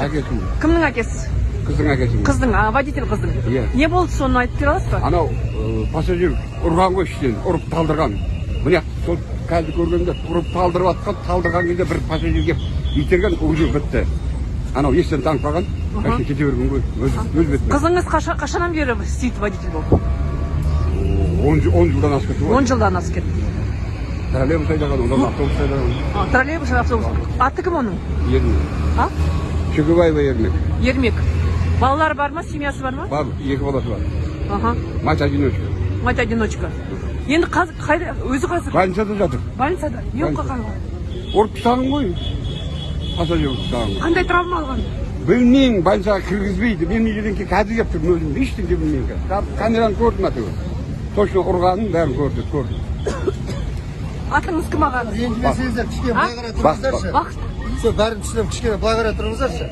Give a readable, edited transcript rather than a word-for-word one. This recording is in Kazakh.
Әкесі. Кімнің әкесі? Қыздың әкесі. Қыздың, а, водитель қыздың. Иә. Не болды, соны айтып бере аласыз ба? Анау пассажир ұрған ғой іштен, ұрып талдырған. Міне, сол қазір көргенде ұрып талдырып жатқан, талдырған кезде бір пассажир келіп итерген, уже бітті. Анау естен танып қалған, әшейін кете берген ғой, өз бетімен. Қызыңыз қашаннан бері істейді водитель болып? 10 жылдан асып кетті ғой. 10 жылдан асып кетті. Троллейбус айдаған, одан автобус айдаған. А, троллейбус, автобус. Аты кім оның? Ермек. А? Шүкібаева Ермек. Ермек. Балалары бар ма, семьясы бар ма? Бар, екі баласы бар. Мать одиночка. Мать одиночка. Енді қазір қайда өзі қазір? Больницада жатыр. Больницада. Не болып қалған? Ұрып тастаған ғой. Пассажир ұрып тастаған ғой. Қандай травма алған? Білмеймін, больницаға кіргізбейді. Мен мына жерден қазір келіп тұрмын, өзім ештеңе білмеймін қазір. Камераны көрдім әйтеуір. Точно ұрғанын бәрін көрдім, көрдім. Атыңыз кім, аға? Ренжімесеңіздер, кішкене былай қарай Бақ, тұрыңыздаршы. Бақыт. Все, бәрін түсінемін, кішкене былай қарай тұрыңыздаршы.